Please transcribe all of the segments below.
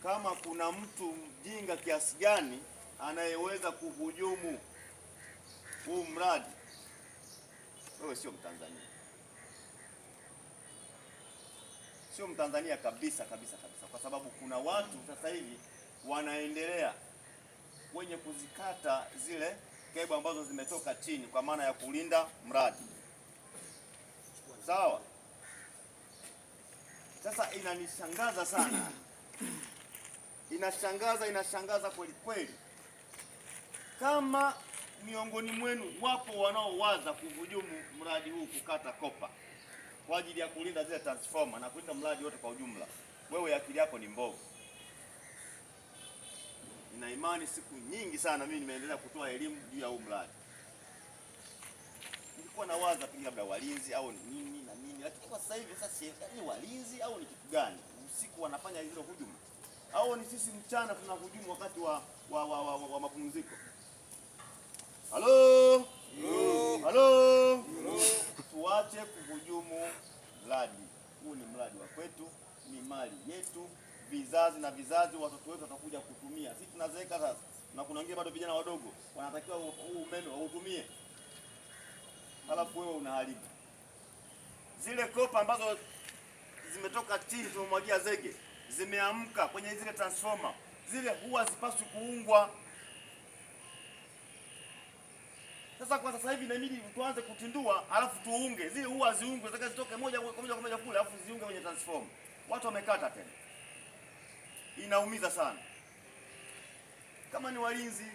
Kama kuna mtu mjinga kiasi gani anayeweza kuhujumu huu mradi, wewe sio Mtanzania, sio Mtanzania kabisa kabisa kabisa, kwa sababu kuna watu sasa hivi wanaendelea wenye kuzikata zile kebo ambazo zimetoka chini kwa maana ya kulinda mradi. Sawa. Sasa inanishangaza sana, inashangaza, inashangaza kweli kweli, kama miongoni mwenu wapo wanaowaza kuhujumu mradi huu, kukata kopa kwa ajili ya kulinda zile transformer na kulinda mradi wote kwa ujumla, wewe akili yako ni mbovu. Nina imani siku nyingi sana mimi nimeendelea kutoa elimu juu ya huu mradi. Nilikuwa nawaza pengine labda walinzi au ni nini na nini, lakini kwa sasa hivi sasa ni walinzi au ni kitu gani? Usiku wanafanya hizo hujuma au ni sisi mchana tunahujumu wakati wa mapumziko? Halo, halo, tuache kuhujumu mradi huu. Ni mradi wa kwetu, ni mali yetu, vizazi na vizazi, watoto wetu watakuja kutumia. Sisi tunazeeka sasa, na kuna wengine bado vijana wadogo wanatakiwa huu umeme wautumie, halafu wewe unaharibu zile kopa ambazo zimetoka chini, tumemwagia zege, zimeamka kwenye zile transformer, zile huwa zipaswi kuungwa. Sasa kwa sasa hivi inabidi tuanze kutindua, alafu tuunge zile, huwa ziungwe zaka zitoke moja kwa moja kwa moja kule, alafu ziunge kwenye transformer. Watu wamekata tena, inaumiza sana. Kama ni walinzi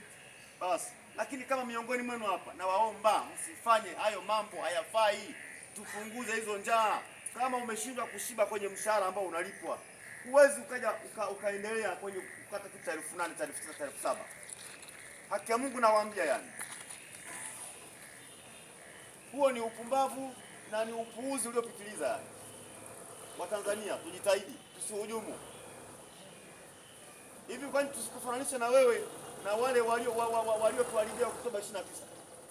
basi, lakini kama miongoni mwenu hapa, nawaomba msifanye hayo mambo, hayafai. Tupunguze hizo njaa. Kama umeshindwa kushiba kwenye mshahara ambao unalipwa, huwezi ukaja ukaendelea kwenye kukata kitu cha 8,000 cha 9,000 cha 7,000. Haki ya Mungu nawaambia, yani huo ni upumbavu na ni upuuzi uliopitiliza. Yani Watanzania tujitahidi, tusihujumu hivi. Kwani tusikufananishe na wewe na wale waliotuharibia Oktoba 29?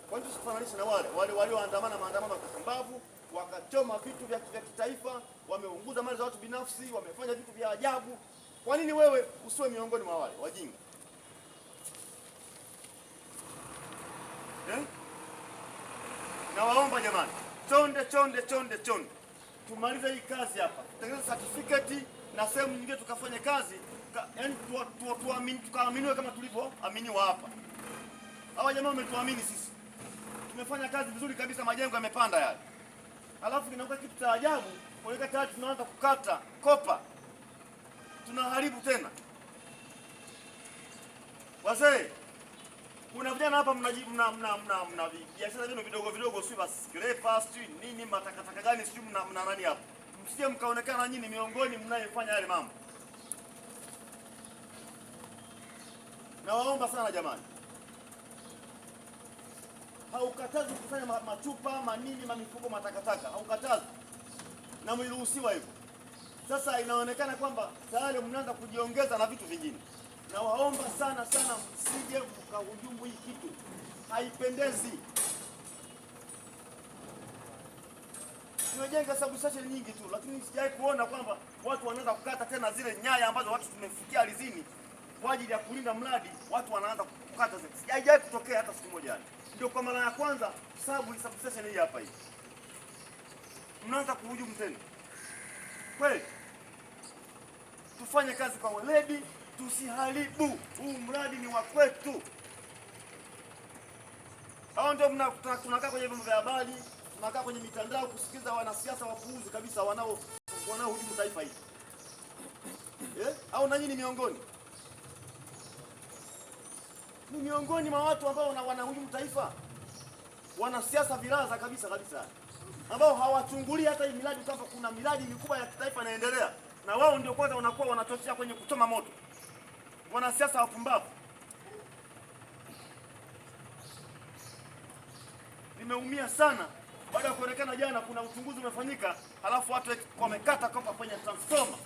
Kwani tusikufananishe na wale walioandamana maandamano ya kipumbavu, wakachoma vitu vya kitaifa, wameunguza mali za watu binafsi, wamefanya vitu vya ajabu? Kwa nini wewe usiwe miongoni mwa wale wajinga eh? Nawaomba jamani, chonde chonde chonde chonde, tumalize hii kazi hapa, tutengeneze certificate na sehemu nyingine tukafanye kazi, yaani tukaaminiwe kama tulivyoaminiwa hapa. Hawa jamaa wametuamini sisi, tumefanya kazi vizuri kabisa, majengo yamepanda yale, alafu kinakuwa kitu cha ajabu kuweka tayari tunaanza kukata kopa, tunaharibu tena. Wazee, kuna vijana hapa mna biashara zenu vidogo vidogo, sio scraper, sio nini, matakataka gani, sio mna nani hapa, msije mkaonekana nyinyi miongoni mnayefanya yale mambo. Nawaomba sana jamani, haukatazi kufanya machupa manini mamifuko matakataka, haukatazi na mliruhusiwa hivyo. Sasa inaonekana kwamba tayari mnaanza kujiongeza na vitu vingine. Nawaomba sana sana, msije mkahujumu hii kitu, haipendezi. Tumejenga substation nyingi tu, lakini sijawahi kuona kwamba watu wanaanza kukata tena zile nyaya ambazo watu tumefikia ardhini kwa ajili ya kulinda mradi, watu wanaanza kukata zile. Sijawahi kutokea hata siku moja. Ndio kwa mara ya kwanza substation hii hapa hii mnaanza kuhujumu tena. Kweli tufanye kazi kwa weledi, tusiharibu huu mradi, ni wa kwetu. Hao ndio tunakaa kwenye vyombo vya habari, tunakaa kwenye mitandao kusikiza wanasiasa wapuuzi kabisa wanaohujumu taifa hili eh? Au na nyinyi miongoni ni miongoni mwa watu ambao wanahujumu taifa, wanasiasa vilaza kabisa kabisa, ambao hawachungulii hata hii miradi kwamba kuna miradi mikubwa ya kitaifa inaendelea, na wao ndio kwanza wanakuwa wanachochea kwenye kuchoma moto. Wanasiasa wapumbavu. Nimeumia sana baada ya kuonekana jana kuna uchunguzi umefanyika, halafu watu wamekata kopa kwenye transformer.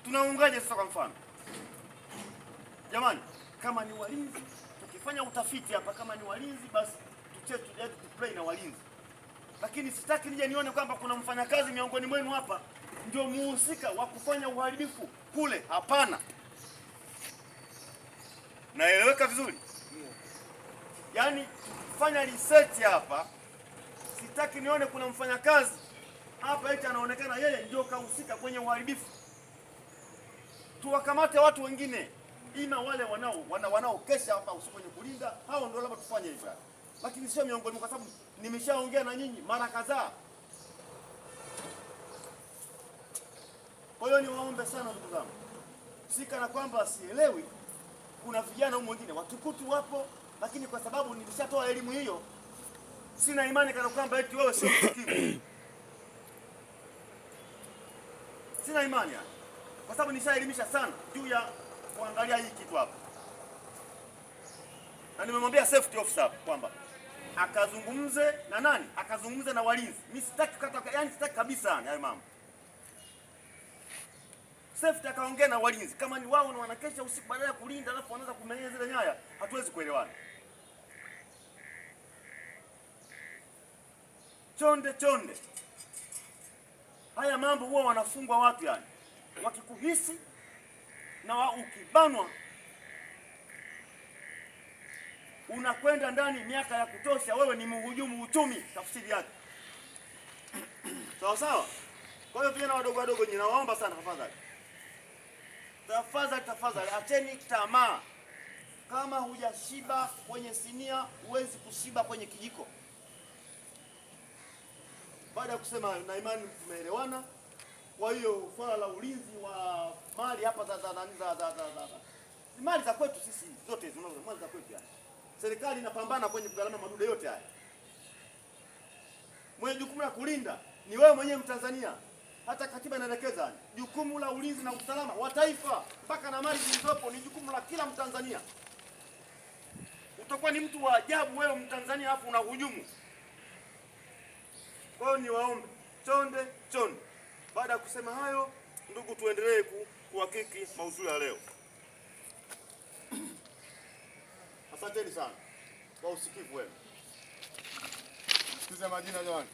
Tunaungaje sasa? Kwa mfano jamani, kama ni walinzi, tukifanya utafiti hapa, kama ni walinzi basi tucheze tu play na walinzi, lakini sitaki nije nione kwamba kuna mfanyakazi miongoni mwenu hapa ndio muhusika wa kufanya uharibifu kule. Hapana, naeleweka vizuri? Yaani tukifanya research hapa, sitaki nione kuna mfanyakazi hapa eti anaonekana yeye ndio kahusika kwenye uharibifu. Tuwakamate watu wengine, ima wale wanaokesha hapa usiku kwenye kulinda, hao ndio labda tufanye hivyo, lakini sio miongoni, kwa sababu nimeshaongea na nyinyi mara kadhaa. Kwa hiyo niwaombe sana ndugu zangu, si kana kwamba sielewi, kuna vijana humu wengine watukutu wapo, lakini kwa sababu nilishatoa elimu hiyo, sina imani kana kwamba eti wewe sio msikivu. Sina imani yani, kwa sababu nishaelimisha sana juu ya kuangalia hii kitu hapa, na nimemwambia safety officer hapa kwamba akazungumze na nani, akazungumze na walinzi. Mimi sitaki kata, yani sitaki kabisa yani hayo mambo. Safety akaongea na walinzi, kama ni wao ni wanakesha usiku badala ya kulinda, alafu wanaanza kumenya zile nyaya, hatuwezi kuelewana. Chonde chonde, haya mambo huwa wanafungwa watu yani, wakikuhisi na ukibanwa unakwenda ndani miaka ya kutosha, wewe ni mhujumu uchumi, tafsiri yake sawa sawa. Kwa hiyo vijana wadogo wadogo, ninawaomba sana, tafadhali tafadhali tafadhali, acheni tamaa. Kama hujashiba kwenye sinia, huwezi kushiba kwenye kijiko. Baada ya kusema, na imani tumeelewana. Kwa hiyo swala la ulinzi wa mali hapa za za za za za mali za kwetu sisi zote hizo mali za kwetu yani. Serikali inapambana kwenye kugharama madude yote haya. Mwenye jukumu la kulinda ni wewe mwenyewe Mtanzania. Hata katiba inaelekeza jukumu la ulinzi na usalama wa taifa mpaka na mali zilizopo ni jukumu la kila Mtanzania. Utakuwa ni mtu wa ajabu wewe Mtanzania afu unahujumu. Kwa hiyo niwaombe chonde chonde. Baada ya kusema hayo, ndugu, tuendelee kuhakiki maudhui ya leo. Asanteni sana kwa usikivu wenu. Sikiza majina jamani.